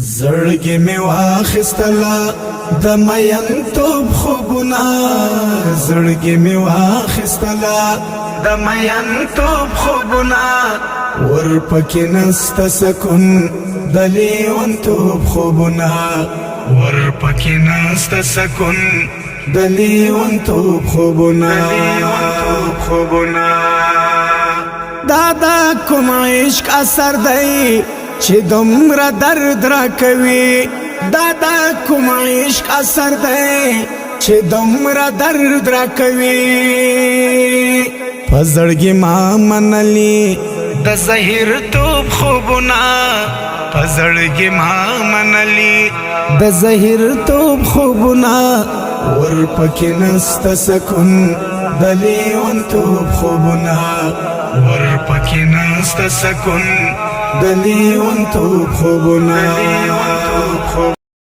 زړګي می واخستلا د مین توب خوبونه، زړګي می واخستلا د مین توب خوبونه، ور پکې نست سکون د لیون توب خوبونه، ور پکې نست سکون د لیون توب خوبونه، خوبونه. دا دا کوم عشق اثر دی چې دومره درد را کوي؟ دا دا کوم عشق اثر دی چې دومره درد را کوي؟ پزړګي ما منلی د زهیر توب خوبونه، پزړګي ما منلی د زهیر توب خوبونه، ور پکې نست سکون د لیون توب خوبونه، ور پکې نست سکون د لیون توب خوبونه.